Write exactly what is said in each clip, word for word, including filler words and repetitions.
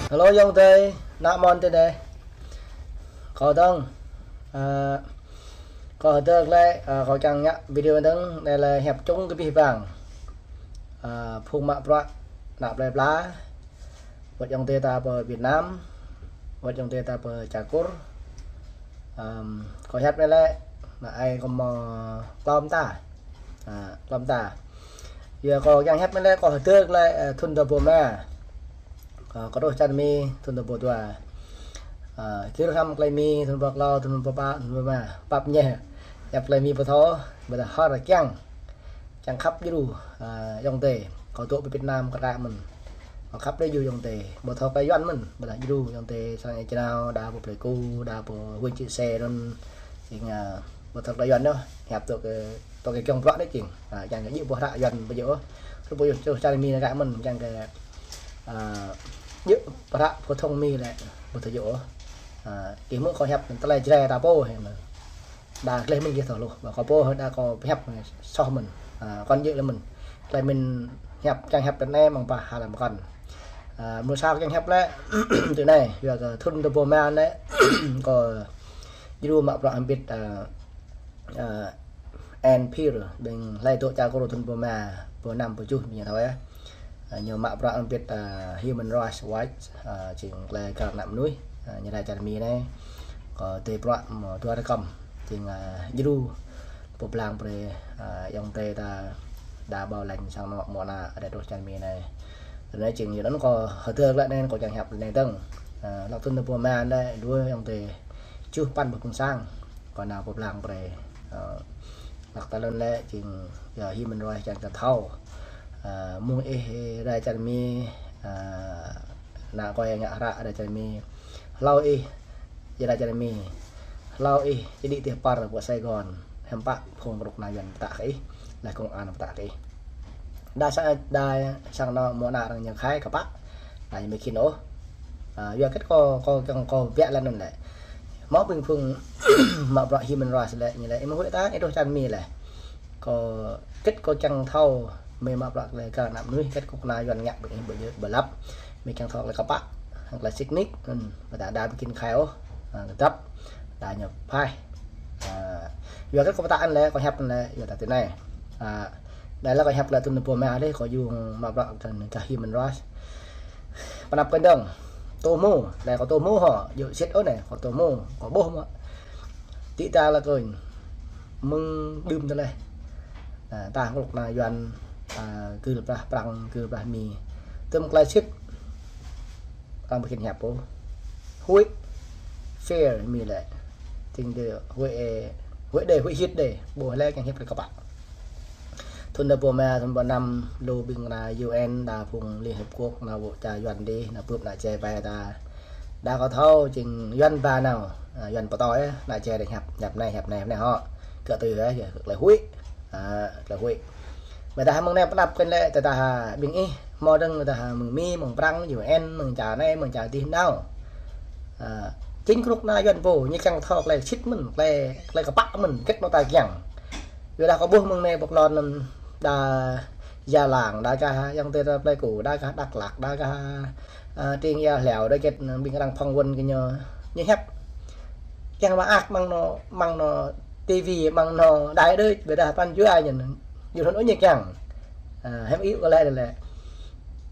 Hello ayŏng adơi, ană mơ̆n tơ anai. Kâo dơ̆ng, ơ, kâo hơdơr glaĭ, ơ, kâo kiăng ngă video dơ̆ng, anai lĕ hiăp čung kơ abih bang. Ơ, phung mă bruă ană plơi pla, wơ̆t ayŏng adơi ta pơ Việt Nam, wơ̆t ayŏng adơi ta pơ čar Kur. Ơm, kâo hiăp anai lĕ, anai ai kâo mơ̆ klom ta. Ơ, klom ta. Yua kâo kiăng hiăp anai lĕ kâo hơdơr glaĭ, ơ, thŭn dua rơbâo rơma. Ơ, kâo truh čar Mi thŭn dua rơbâo dua. Ơ, kơ rơhăm tơlơi Mi thŭn dua rơbâo klâo, thŭn dua rơbâo pă, thŭn dua rơbâo rơma. Pap ñe. Hiăp tơlơi Mi pơtô, ƀôdah hơr kiăng. Kiăng khăp djru, ơ, ayŏng adơi. Kâo dŏ pơ Việt Nam kơ ră mơ̆n. Kâo khăp djru ayŏng adơi. Ƀu thâo tơlơi Yuan mơ̆n, ƀôdah djru ayŏng adơi sang ih čơnao, đa pơ Pleiku, đa pơ huyện Chư Sê anŭn. Jing, ơ, ƀu thâo tơlơi Yuan anŭn, hiăp tŏ kơ, tŏ kơ kiăng bruă anai jing. Ơ, kiăng kơ djơ̆ ƀu hră Yuan ƀu djơ̆ ôh. Truh ƀu djơ̆ čar Mi anai kơ mơ̆n, kiăng kơ, ơ, djơ̆ ƀu hră phổ thông Mi lĕ ƀu thâo djơ̆ ôh. Ơ, kơ mơ̆ kâo hiăp tơlơi Jrai ta pô hĕ mơ̆n. Đa gleh mơ̆n gih thâo hluh. Ƀă kâo pô hă đa kâo pơhiăp soh mơ̆n. Ơ, kâo djơ̆ lĕ mơ̆n. Tơlơi mĭn hiăp, kiăng hiăp tơ anai mơ̆ng pă hă lăm kâo. Ơ, mơ̆ng sa kiăng hiăp lĕ, tơ anai, yua kơ thŭn dua rơbâo rơma anai, kâo djru mă bruă hơbĭt, ơ, ơ, Ann Peer, ƀing hlơi dŏ čar Kur thŭn dua rơbâo rơma, dua rơbâo năm, dua rơbâo tơjuh, ƀing ñu thâo yơh. Ơ, ñu mă bruă hơbĭt, ơ, Human Rights Watch, ơ, jing tơlơi gah ană mơnuih, ơ, ñu rai čar Mi anai. Kâo tui bruă mơ̆ dua rơkơm. Jing, ơ, djru pơblang brơi, ơ, ayŏng adơi ta đa ƀâo lăng sang anŏ mơ̆ ană adai truh čar Mi anai. Tơ anai jing yua anŭn kâo hơdơr glaĭ anai kâo kiăng hiăp anai dơ̆ng. Ơ, hlăk thŭn dua rơbâo rơma anai, dua ayŏng adơi čuh păn ƀơi phung sang. Kâo nao pơblang brơi. Ơ, hlăk tơlơi anŭn lĕ jing yua Human Rights kiăng kơ thâo. Ơ, mơ̆ng ih rai čar Mi, ơ, ană kâo ngă hră rai čar Mi. Hlâo ih, rai čar Mi. Hlâo ih, či đĭ tih păr pơ Sài Gòn. Hiư̆m pă phung kơnuk kơna Yuan pơtă kơ ih, lĕ công an pơtă kơ ih. Đa sang, đa sang anŏ mơ̆ ană arăng ñu khai kơpă. Đa ñu ƀu khĭn ôh. Ơ, yua hơget kâo, kâo, kâo, kâo biă laih anŭn lĕ. Mơ̆ ƀing phung mă bruă Human Rights lĕ, ñu lĕ, ih mơ̆ huĭ ta, ih truh čar Mi lĕ. Kâo, hơget kâo kiăng thâo, mơi mă bruă tơlơi gah ană mơnuih, hơget kâo kơna Yuan ngă ƀing ih ƀu djơ̆ ƀu lăp, mơi kiăng thâo tơlơi kơpă, hăng tơlơi sĭt nik, ưm, ƀôdah đa ƀu khĭn khai ôh, ơ, tơdăp, đa ñu phaih. Ơ, yua hơget kâo pơtă anŭn lĕ, kâo hiăp anŭn lĕ, yua ta tui anai. Ơ, anai lĕ kâo hiăp lĕ thŭn dua rơbâo rơma dih, kâo djru mă bruă tơlơi gah Human Rights. Pơanăp kơ dơ̆ng. Tơ hmâo, lĕ kâo tơ hmâo hŏ, djơ̆ sĭt ôh anai, kâo tơ hmâo, kâo ƀuh mơ̆. Tĭ ta lĕ kơnh. Mơ̆ng đưm tơlơi. Ơ, ta kơnuk kơna Yuan, ơ, gưl blah Prăng, gưl blah Mi. Tơm tơlơi sĭt. Arăng ƀu khĭn hiăp ôh. Huĭ. Fair Mi lĕ. Jing đơi huĭ, huĭ đơi, huĭ hĭt đơi. Ƀu lĕ kiăng hiăp tơlơi kơpă. Thŭn dua rơbâo rơma, thŭn dua rơbâo năm, lu ƀing kơna U N, đa phung Liên Hiệp Quốc, nao ƀu čar Yuan dih, nao bưp ană Jrai ƀai ta. Đa kâo thâo, jing Yuan ba nao, ơ, Yuan pơtô yơh, ană Jrai dih hiăp, hiăp anai, hiăp anai, hiăp anai hŏ. Kơ tui yơh, yơh, tơlơi huĭ. Ơ, tơlơi huĭ. Ƀôdah mơ̆ng anai pơanăp kơ lĕ, tơdah ƀing ih, mơ̆ dơ̆ng tơdah mơ̆ng Mi, mơ̆ng Prăng, U N, mơ̆ng čar anai, mơ̆ng čar dih nao. Ơ, jing kơnuk kơna Yuan pô, ñu kiăng thâo tơlơi sĭt mơ̆n, tơlơi, tơlơi kơpă mơ̆n, hơget anŏ ta kiăng. Yua dah kâo ƀuh mơ̆ng anai ƀơi lŏn anŭn đa Gia Lai, đa gah ayŏng adơi ta Pleiku, đa gah Dak Lak, đa gah, ơ, tring ia hlâo, đa hơget ƀing arăng phỏng vấn kơ ñu, ñu hiăp. Kiăng mơak mơ̆ng anŏ, mơ̆ng anŏ ti vi, mơ̆ng anŏ đài đơi, ƀôdah pran jua ñu, ñu thŭn ôh ñu kiăng. Ơ, hiư̆m ih kơ lĕ lĕ.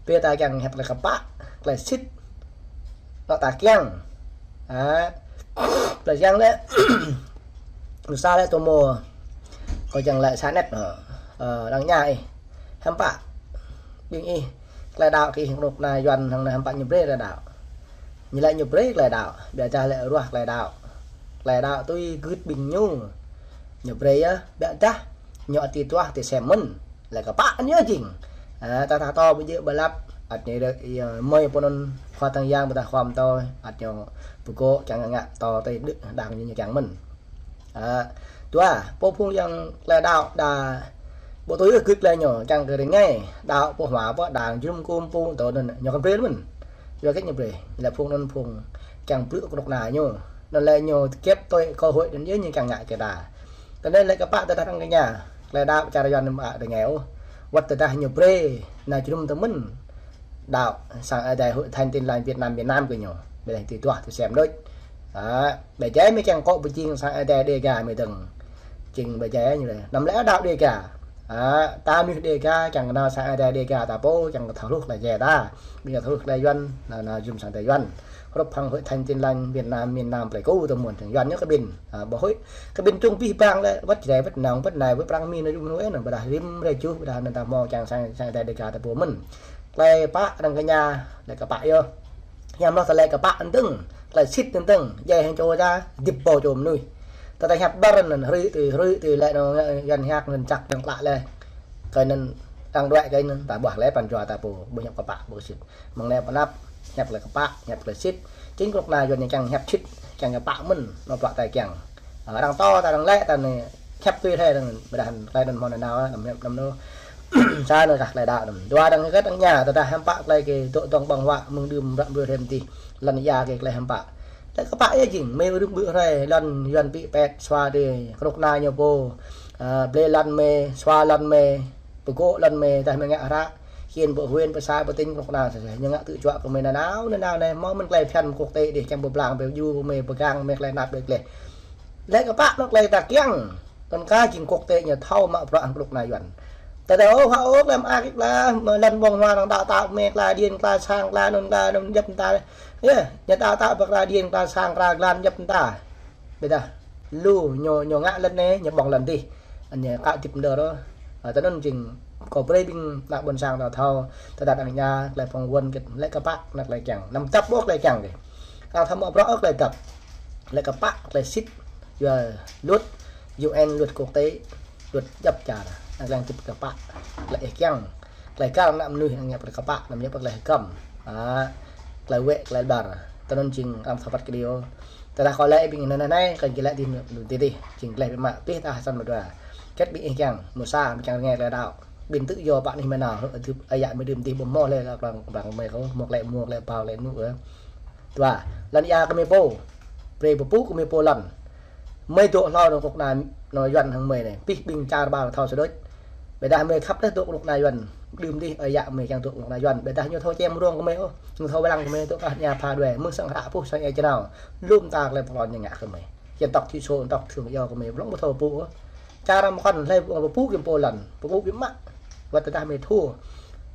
Ƀu ta kiăng hiăp tơlơi kơpă, tơlơi sĭt. Anŏ ta kiăng. Ơ, tơlơi kiăng lĕ. Mơsa lĕ tơ hmâo. Kâo kiăng lĕ sa net hŏ. Ơ, arăng ña ih. Hiư̆m pă. Ƀing ih. Tơlơi đaŏ kơ ih kơnuk kơna Yuan hăng anai hiư̆m pă ñu brơi tơlơi đaŏ. Ñu lĕ ñu brơi tơlơi đaŏ. Ƀiă dah lĕ ruah tơlơi đaŏ. Tơlơi đaŏ tui gưt ƀing ñu. Ñu brơi yơh. Ƀiă dah. Ñu ăt tui tuah tui sem mơ̆n. Lĕ kơpă ñu jing. Ơ, ta, ta tơ ƀu djơ̆ ƀu lăp. Ăt ñu đơi, ơ, mơi pô anŭn khua tơngan yang ƀôdah khua pơtô. Ăt ñu pơgŏ kiăng ngă tơ tơi đưk đang ñu kiăng mơ̆n. Ơ, dua, pô phung yang tơlơi đaŏ đa ƀu tui ôh gưt tơlơi ñu, kiăng kơ rơngai, đaŏ pô hmua pô đang jum kum pô tơ anŭn ñu kăn brơi mơ̆n. Yua hơget ñu brơi, lĕ phung anŭn phung kiăng brư̆ kơnuk kơna ñu. Anŭn lĕ ñu kĕp tui cơ hội anŭn yơh ñu kiăng ngă kơ ta. Tơlơi lĕ kơpă tơdah arăng kơ ñu, tơlơi đaŏ čar Yuan anŭn ƀu rơngai ôh. Wơ̆t tơdah ñu brơi, anai jum tơ mơ̆n. đaŏ sang Ơi Adai Hội Thánh Tin Lành Việt Nam miền Nam kơ ñu. Ƀơi anai tui duah tui sem đôč. Ă, ƀơi anai mơi kiăng kơ pơjing sang Ơi Adai Đêga mơi dơ̆ng. Jing ƀơi anai ñu lĕ. Anăm lĕ đaŏ Đêga. Ă, ta mơnuih Đêga kiăng kơ nao sang Ơi Adai Đêga ta pô, kiăng kơ thâo hluh tơlơi jai ta. Ƀing ta thâo hluh tơlơi Yuan, nao, nao jum sang tơlơi Yuan. Hrup hăng Hội Thánh Tin Lành Việt Nam miền Nam Pleiku tơ mơ̆n tơlơi Yuan ñu kơ ƀing. Ă, ƀu huĭ. Kơ ƀing trung pih bang lĕ, wơ̆t Jrai, wơ̆t Nong, wơ̆t Nai, wơ̆t Prang Mi, nao jum huĭ, nao ƀôdah rĭm rai juh, ƀôdah nao ta hmâo kiăng sang, sang Ơi Adai Đêga ta pô mơ̆n. Tơlơi pă arăng kơ ñu, lĕ kơ pă yơh. Hiam lŏh tơlơi kơ pă anŭn dơ̆ng, tơlơi sĭt anŭn dơ̆ng, djai hăng čô ta, hơdip pô čô mơnuih. Tơdah hiăp ƀar anŭn, hrơi tui, hrơi tui lĕ anŭn, Yuan hiăp anŭn čăk anŭn klă lĕ. Kơ anŭn, arăng đuaĭ kơ anŭn, ta ƀuh lĕ pran jua ta pô, ƀu hiăp kơ pă, ƀu sĭt. Mơ̆ng anai pơ anăp, hiăp lĕ kơ pă, hiăp lĕ sĭt. Jing kơnuk kơna Yuan ñu kiăng hiăp sĭt, kiăng kơ pă mơ̆n, anŭn bruă ta kiăng. Ă, arăng tŏ ta, arăng lĕ ta anai, hiăp tui hrơi arăng, ƀôdah tơlơi anŭn hmâo nanao, anăm hiăp anăm anŭn. Sa anŭn kah tơlơi đaŏ anŭn. Dua arăng hơget arăng ñu, tơdah hiam pă tơlơi kơ dŏ dŏng ƀơ̆ng huă mơ̆ng đưm ră brơi hrĕm tih. Lŏn ia kơ tơlơi hiam pă. Tơlơi kơ pă yơh jing, mơi rư̆ ƀư̆ hrơi, lŏn Yuan pĭ pĕt, sua tơ, kơnuk kơna ñu pô. Ă, blơi lŏn mơi, sua lŏn mơi, pơgŏ lŏn mơi, tơdah mơi ngă hră. Khiên pơ huyện, pơ xã, pơ tỉnh, kơnuk kơna sơsĕ. Ñu ngă tŭ juă kơ mơi nanao, nanao anai, hmâo mơ̆n tơlơi phiăn quốc tế đih, kiăng pơblang, pơju kơ mơi, pơgang mơi, tơlơi năp đôč lĕ. Lĕ kơ pă anŭn tơlơi ta kiăng. Tơl kơ jing quốc tế ñu thâo mă bruă hăng kơnuk kơna Yuan. Tơdah ôh, hă ôh, lăm ak ik lah, mă lŏn ƀơ̆ng huă arăng đaŏ ta mơi, kla điện, kla sang, kla anŭn, kla anŭn, djŏp ta. Yơh, ñu đaŏ ta pơ kla điện, kla sang, kla glan, djŏp ta. Ƀôdah, lu ñu, ñu ngă lŏn anai, ñu ƀơ̆ng lŏn dih. Anŭn ñu kơ hơdip mơ̆n đôč. Ă, tui anŭn jing, kơ brơi ƀing ană ƀôn sang ta thâo, tơdah arăng ñu, tơlơi phỏng vấn kơ, lĕ kơ pă, anŭn tơlơi kiăng. Anăm dăp ƀu tơlơi kiăng kơ. Arăng thâo mă bruă ôh tơlơi dăp. Lĕ kơ pă, tơlơi sĭt, yua luật, U N luật quốc tế, luật djŏp čar. Anŭn tơlơi hơdip kơ pă, tơlơi ih kiăng. Tơlơi kar ană mơnuih anăm hiăp tơlơi kơ pă, anăm hiăp tơlơi hơgăm. Ă, tơlơi wĕ, tơlơi ƀar. Tui anŭn jing arăng thâo păt kơ điêu. Tơdah kơ lĕ ƀing anai anai, kơ jing lĕ dih, dih, dih. Jing tơlơi ƀing mă, pih tah săn mơdua. Hơget ƀing ih kiăng, mơsa, ƀing kiăng rơngai tơlơi đaŏ. Ƀing tŭ yua pă anih mơ̆n nao, hơdip, ơi yă mơi đưm dih ƀu hmâo lĕ, kơ prang, prang mơi kơ, hmâo klĕ, hmâo klĕ pao lĕ anŭn, ơ. Dua, lŏn ia kơ mơi pô. Brơi pơpŭ kơ mơi pô lŏn. Mơi dŏ hlâo anŭn kơnuk kơna, anŭn Yuan hăng mơi anai. Pih ƀing čar ƀar thâo sơđôč. Ƀôdah mơi khăp tơl dŏ kơnuk kơna Yuan. Đưm dih ơi yă mơi kiăng dŏ kơnuk kơna Yuan. Ƀôdah ñu thâo čem rông kơ mơi ôh. Ñu thâo wai lăng kơ mơi dŏ kah ñu pha đuaĭ. Mơ̆ng sang hră puh sang ia čơnao. Lŏm ta tơlơi pơklŏn ñu ngă kơ mơi. Dân tộc thiểu số, dân tộc thiểu số kơ mơi. Blŏng ƀu thâo pơpŭ ôh. Čar arăng pơkŏn hlơi ƀu pơpŭ kơ pô lŏn. Pơpŭ biă mă. Wơ̆t tơdah mơi thâo.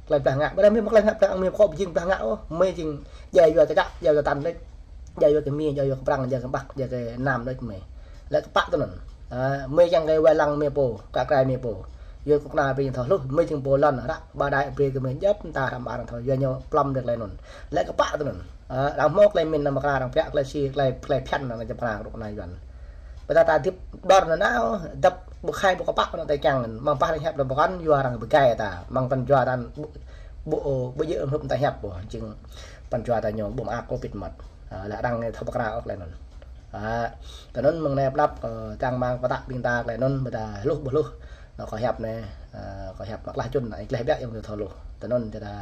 Tơlơi blah ngă. Ƀôdah mơi mă tơlơi ngă, blah mơi kơ pơjing blah ngă ôh. Mơi jing djai yua tơčă, djai yua tơtăn đôč. Djai yua kơ Mi, djai yua kơ Prang, djai kơ Bắc, djai kơ Nam đôč mơi. Lĕ kơ pă tui anŭn. Ă, mơi kiăng kơ wai lăng mơi pô, kơ krai mơi pô. Yua kơnuk kơna ƀing thâo hluh, mơi jing pô lŏn, hră, ƀa đai brơi kơ mơi djŏp mơta hră ƀar thâo. Yua ñu plŏm đôč tơlơi anŭn. Lĕ kơ pă tui anŭn. Ă, arăng hmâo tơlơi min anăm kra, arăng piă tơlơi si, tơlơi, tơlơi phiăn anŭn jăm kra kơnuk kơna Yuan. Ƀôdah ta hơdip đôč nanao, dăp ƀu khai ƀu kơ pă anŭn tơlơi kiăng. Mơ̆ng pah arăng hiăp lăm pơkŏn, yua arăng pơgai ta. Mơ̆ng pran jua ta ƀu, ƀu, ƀu djơ̆ hrup ta hiăp ƀu. Jing pran jua ta ñu ƀu mă ak kơ pit măt. Ă, lĕ arăng thâo pơkra ôh tơlơi anŭn. Ă, tui anŭn mơ̆ng anai pơđăp, ơ, čang rơmang pơtă ƀing ta tơlơi anŭn, ƀôdah hluh ƀu hluh. Anŭn kâo hiăp anai, ơ, kâo hiăp mă klah čun, ih gleh biă yơh thâo hluh. Tui anŭn tơdah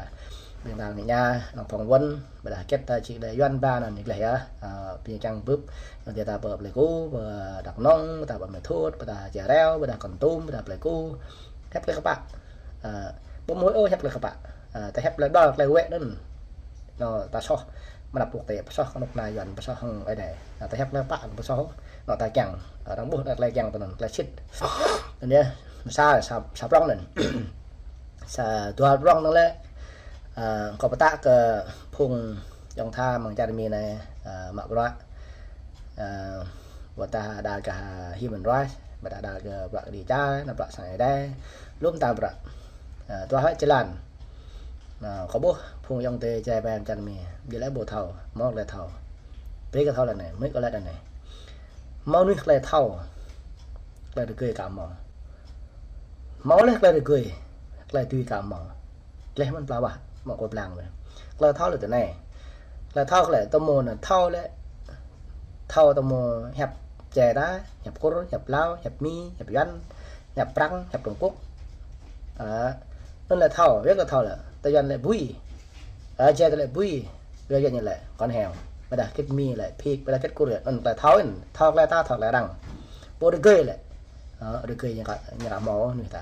ƀing ta ngă ñu, anŭn phỏng vấn, ƀôdah hơget ta či đe Yuan ba anŭn ih gleh yơh. Ă, ƀing kiăng bưp, anŭn tơdah ta pơ Pleiku, pơ Dak Nông, ta pơ Mê Thuôt, ƀôdah Jai Reo, ƀôdah Kon Tum, ƀôdah Pleiku. Hiăp tơlơi kơ pă. Ă, ƀu hmâo ôh hiăp tơlơi kơ pă. Ă, ta hiăp tơlơi đôč, tơlơi wĕ anŭn. Anŭn ta soh, mơnăp quốc tế, pơsoh kơnuk kơna Yuan, pơsoh hăng Ơi Adai. Ă, ta hiăp tơlơi pă, pơsoh. Anŭn ta kiăng. Ă, arăng ƀuh tơlơi kiăng tui anŭn, tơlơi sĭt. Anŭn yơh, sa, sa, sa prŏng anŭn. Sa dua prŏng anŭn lĕ. Ă, kâo pơtă kơ phung ayŏng tha mơ̆ng čar Mi anai, ă, mă bruă. Ă, ƀôdah đa kơ human rights, ƀôdah đa kơ bruă kơđi čar, anăm bruă sang Ơi Adai. Lŏm ta bruă. Ă, dua hơget jơlan. Ă, kâo ƀuh phung ayŏng adơi Jrai ƀing čar Mi, ƀiă lĕ ƀu thâo, hmâo tơlơi thâo. Brơi kơ thâo tơlơi anai, mơ̆ng kâo laĭ tơlơi anai. Hmâo mơnuih tơlơi thâo, tơlơi rơgơi aka hmâo. Hmâo lĕ tơlơi rơgơi, tơlơi dưi aka hmâo. Gleh mơ̆n pla wah, mă kơ blang mơ̆n. Tơlơi thâo lĕ tui anai. Tơlơi thâo lĕ tơmơ̆ anŭn thâo lĕ. Thâo tơmơ̆ hiăp Jrai ta, hiăp Kur, hiăp Lao, hiăp Mi, hiăp Yuan, hiăp Prang, hiăp Trung Quốc. Ă, anŭn lĕ thâo, wĕk lĕ thâo lĕ. Tơ Yuan lĕ bui. Ă, Jrai ta lĕ bui. Wĕk Yuan ñu lĕ kon heo. Ƀôdah hơget Mi lĕ pig, ƀôdah hơget Kur lĕ. Anŭn tơlơi thâo anŭn, thâo tơlơi ta, thâo tơlơi arăng. Pô rơgơi lĕ. Ơ, rơgơi ñu aka, ñu aka hmâo mơnuih ta.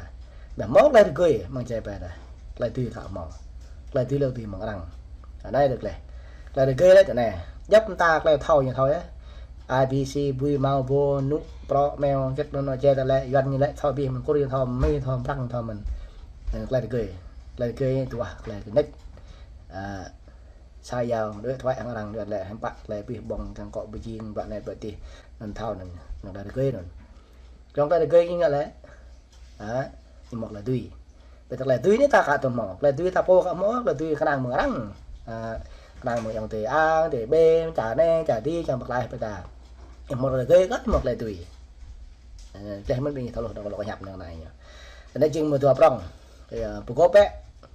Ƀiă hmâo tơlơi rơgơi, mơ̆ng Jrai ƀing ta. Tơlơi dưi aka hmâo. Tơlơi dưi lĕ dưi mơ̆ng arăng. Anai tơlơi. Tơlơi rơgơi lĕ tơ anai. Djŏp mơta tơlơi thâo ñu thâo yơh. A B C, bui, hmâo, ƀô, nŭ, prŏ, hmeo, hơget anŭn anŭn jĕ tơlơi, Yuan ñu lĕ thâo, abih mơ̆n, Kur ñu thâo, Mi thâo, Prăng thâo mơ̆n. Anŭn tơlơi rơgơi. Tơlơi rơgơi tuah, tơlơi kơnĕč. A, sa yao, đuaĭ thuai hăng arăng, đuaĭ lĕ hiư̆m pă, tơlơi abih ƀơ̆ng, kăng kŏ ƀu jing, ƀă anai ƀă adih, anŭn thâo anŭn, anŭn tơlơi rơgơi anŭn. Yua tơlơi rơgơi ñu ngă lĕ. Ha, ñu hmâo tơlơi dưi. Ƀĕ tơlơi dưi anai ta aka tŭ hmâo. Tơlơi dưi ta pô aka hmâo, tơlơi dưi kơnang mơ̆ng arăng. Ha, kơnang mơ̆ng ayŏng adơi A, adơi B, čar anai, čar adih, čang pơklaih ƀĕ ta. Ñu hmâo tơlơi rơgơi kơ hmâo tơlơi dưi. Ha, tơlơi mơ̆n ƀing ih thâo hluh dŏ kơ lŏ kơñăp anŭn anai ñu. Anai jing mơ̆ dua prŏng. Yơh, pơgop bĕ.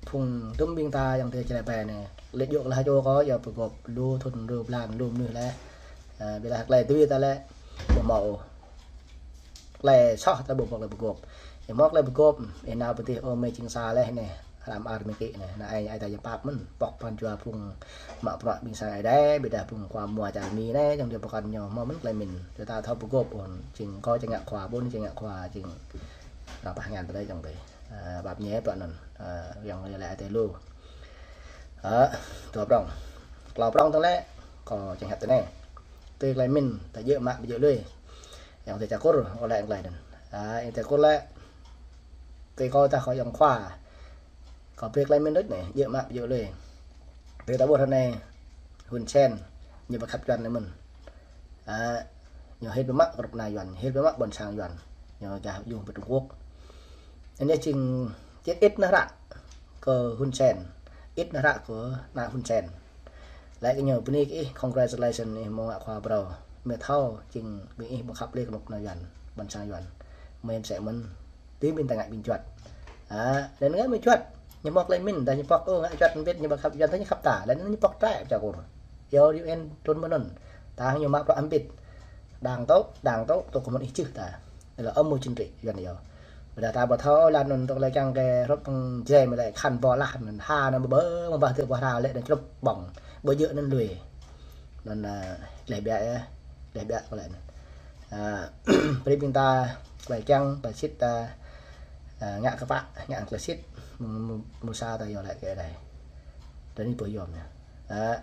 Phung tŭm ƀing ta ayŏng adơi Jrai ƀai anai. Lĕ djơ̆ kơ lah čô kơ, yơh pơgop lu thŭn, lu blan, lu mơnuih lĕ. Ha, ƀiădah tơlơi dưi ta lĕ ƀu hmâo ôh. Tơlơi soh ta ƀu hmâo tơlơi pơgop. Ih hmâo tơlơi pơgop, ih nao pơ adih ơ mơi jing sa leh anai, hrăm ar mơi kĭ anai, anai ai, ai ta jơpap mơ̆n, pŏk pran jua phung mă bruă ƀing sang Ơi Adai, ƀiădah phung khua mua čar Mi anai, čang djơ̆ pơkŏn ñu hmâo mơ̆n tơlơi pơmĭn. Yua ta thâo pơgop ôn, jing kâo čang ngă khua, ƀôn čang ngă khua, jing ră pah ngăn tơlơi čang tơi. A, pap ñe pơ anŭn, a, ayŏng lĕ ai tơi lu. A, dua prŏng. Klâo prŏng tơlơi, kâo čang hiăp tơ anai. Tui tơlơi pơmĭn, ta djơ̆ mă ƀu djơ̆ lui. Ayŏng adơi čar Kur, ôh lĕ tơlơi anŭn. A, ayŏng adơi čar Kur lĕ. Tui kâo tah kâo ayŏng khua. Kâo brơi tơlơi pơmĭn đôč anai, djơ̆ mă ƀu djơ̆ lui. Tui ta ƀuh ră anai, Hun Sen, ñu pơkhăp Yuan anai mơ̆n. A, ñu hil biă mă kơ rup ană Yuan, hil biă mă ƀôn sang Yuan. Ñu gah jung pơ Trung Quốc. Anai jing, jing ĭt nao hră kơ Hun Sen, ĭt nao hră kơ ană Hun Sen. Lĕ kơ ñu bơni kơ ih, congratulations ih hmâo ngă khua phrâo. Mơi thâo jing ƀing ih pơkhăp lĕ kơ ană Yuan, ƀôn sang Yuan. Mơi mơsĕ mơ̆n, tui ƀing ta ngă ƀing juăt. A, lĕ ngă ƀing juăt. Ñu hmâo tơlơi pơmĭn, dah ñu pŏk ôh ngă juăt hơbĭt ñu pơkhăp Yuan, tơdah ñu khăp ta. Lĕ anŭn ñu pŏk trĕ pơ čar Kur. Yua U N trŭn mơ̆n anŭn. Tah ñu mă bruă hơbĭt. Đang tŏ, đang tŏ, tŏ kơ mơ̆n ih čih ta. Lĕ amâo jing trĕ Yuan yơh. Ƀiădah ta ƀu thâo lăn anŭn tŏ lĕ čang kơ hrup tơ̆ng Jrai mơi lĕ khăn ƀô̆ lah anŭn ha anŭn ƀơ ƀơ mơ̆ng bah tơ ƀô̆ hrao lĕ anŭn črŭp ƀơ̆ng. Ƀu djơ̆ anŭn lui. Anŭn, a, gleh biă yơh. Gleh biă kơ lĕ anŭn. A, brơi ƀing ta, tơlơi kiăng, tơlơi sĭt ta, a, ngă kơpă, ngă tơlơi sĭt, mơ̆ng, mơ̆ng, mơ̆ng sa ta yơh lĕ kơ adai. Tơ anai pô yom yơh. A,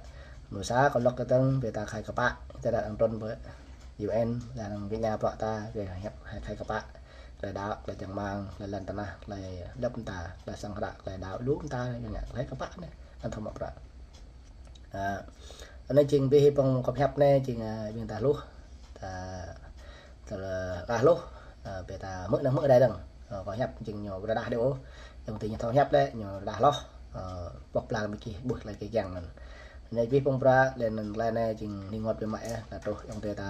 mơ̆ng sa kơ lŏk kơ tơ̆ng, ƀing ta khai kơpă, ta đang trŭn pơ U N, đang ƀing ñu bruă ta, ƀing hiăp khai, khai kơpă. Tơlơi đaŏ, tơlơi čang rơmang, tơlơi lŏn tơnah, tơlơi lăp ta, tơlơi sang hră, tơlơi đaŏ, lu ta, ngă, khai kơpă anai, anŭn thâo mă bruă. A, anai jing abih pơng kâo pơhiăp anai, jing, a, ƀing ta hluh, ta, ta rơkah hluh, a, ƀing ta hmư̆ anai hmư̆ adai dơ̆ng. A, kâo hiăp jing ñu rơđah đơi ôh. Ayŏng adơi ñu thâo hiăp lĕ, ñu rơđah hloh, a, pŏk plang ƀing gih ƀuh tơlơi kiăng anŭn. Anai abih pơng bruă, lĕ anŭn tơlơi anai jing ling ngot biă mă yơh, ta truh ayŏng adơi ta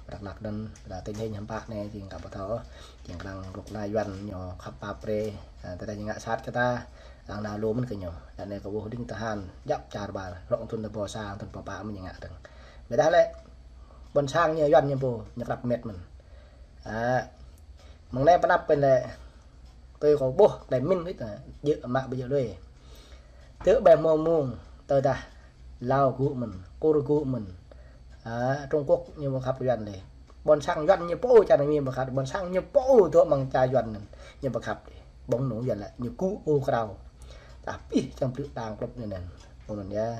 Dak Lak anŭn, ta tơlơi hiư̆m pă anai jing aka ƀu thâo ôh. Jing kơnang rŏk ană Yuan ñu khăp pap brơi, a, tơdah ñu ngă sat kơ ta, lăng nao lu mơ̆n kơ ñu. Lĕ anai kơ ƀuh đing tơhan, djăp čar ƀar, rŏk thŭn tơpă sa, thŭn tơpă pă mơ̆n ñu ngă dơ̆ng. Ƀiădah lĕ, ƀôn sang ñu Yuan ñu pô, ñu krăp met mơ̆n. A, mơ̆ng anai pơnăp pơ̆n lĕ, tui kâo ƀuh, tơlơi pơmĭn kơ ih ta, djơ̆ mă ƀu djơ̆ lui. Tơl ƀai hmâo mông, tơdah Lao gŭ mơ̆n, Kur gŭ mơ̆n. A, Trung Quốc ñu pơkhăp Yuan lĕ. Ƀôn sang Yuan ñu pô čar Mi pơkhăp, ƀôn sang ñu pô dŏ mơ̆ng čar Yuan anŭn, ñu pơkhăp lĕ. Ƀơ̆ng anŭn Yuan lĕ, ñu gŭ ôh krao. Tơdah pih čang plư đang klŭp anŭn anŭn. Ƀơ̆ng anŭn yơh.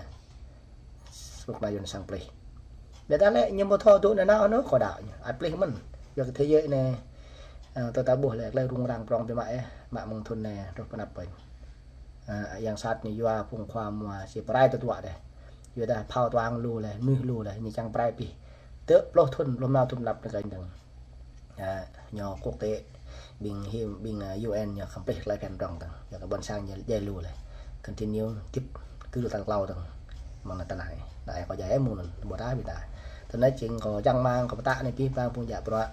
Suk na Yuan sang plih. Ƀiădah lĕ ñu ƀu thâo dŏ nanao anŭn kơ đaŏ ñu. Ăt plih mơ̆n. Yua kơ thế giới anai, a, tơdah ta ƀuh lĕ, tơlơi rŭng răng prŏng biă mă yơh, mă mơ̆ng thŭn anai, truh pơnăp pơ̆n. A, yang sat ñu yua phung khua mua si pơrai tơtuă dêh. Yua dah phao tuang lu lĕ, mơnuih lu lĕ, ñu čang pơrai pih. Tơl pluh thŭn, pluh rơma thŭn lăp anai kơ anŭn dơ̆ng. A, ñu quốc tế, ƀing him, ƀing, a, U N ñu khăm plih tơlơi phiăn prŏng dơ̆ng. Yua kơ ƀôn sang ñu djai lu lĕ. Continue, tip, kơ lu tal klâo dơ̆ng. Mơ̆ng anai tơ anai, anai kâo djai mơ̆n, ƀu ta ƀing ta. Tơ anai jing kâo čang rơmang, kâo pơtă anai abih bang phung djă bruă,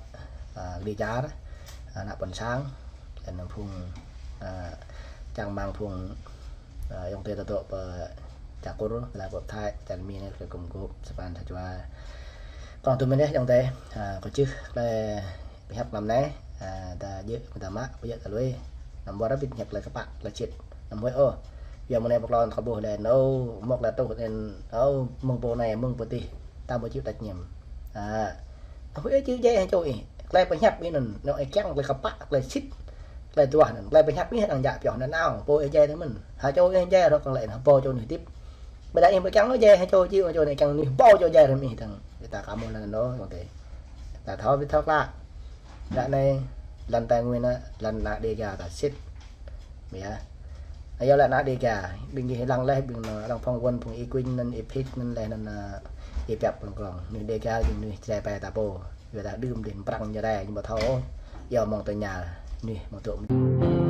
a, kơđi čar, a, ană ƀôn sang, lĕ anŭn phung, a, čang rơmang phung, a, ayŏng adơi ta dŏ pơ čar Kur, lĕ pơ Thái, čar Mi anai, kơ gum gôp, sa pran sa jua. Kâo tŭ mơ̆n yơh ayŏng adơi, a, kâo čih tơlơi pơhiăp mlam anai, a, ta djơ̆, ta mă, ƀu djơ̆ ta lui. Anăm ƀu rơbit hiăp tơlơi kơpă, tơlơi sĭt. Anăm huĭ ôh. Yua mơ̆ng anai pơklŏn kâo ƀuh lĕ, ơ, mơ̆ng tơlơi truh anŭn, ơ, mơ̆ng pô anai, mơ̆ng pô adih. Ta ƀu chịu trách nhiệm. A, anăm huĭ ôh, čih djai hăng čô ih. Tơlơi pơhiăp ih anŭn, anŭn ih kiăng tơlơi kơpă, tơlơi sĭt. Tơlơi duah anŭn, tơlơi pơhiăp ih đang jak pioh anŭn nao, pô ih jai tơ mơ̆n. Ha čô ih jai rŏk kăng lĕ, ha pô čô nih tip. Ƀơi anai ih ƀu kiăng ôh jai ha čô či, ha čô anai kiăng nih pô čô jai rơmih tang. Ih ta kơ mơ̆n anŭn đôč, mơ̆ng tê. Ta thâo ƀu thâo klă. Ră anai, lŏn Tây Nguyên anai, lŏn ană Đêga ta sĭt. Yơh. Ayŏ lĕ ană Đêga, ƀing gih lăng leh, ƀing anŭn, arăng phỏng vấn, phỏng Y Quynh anŭn, Y Phik anŭn leh anŭn, ơ, Y Piăp Prăng Krong. Anai Đêga, ƀing anai Jrai Pê ta pô. Yua ta đưm đin Prăng Jrai, ñu ƀu thâo. Yua mơ̆ng tơña, anai mơ̆ng tŭ.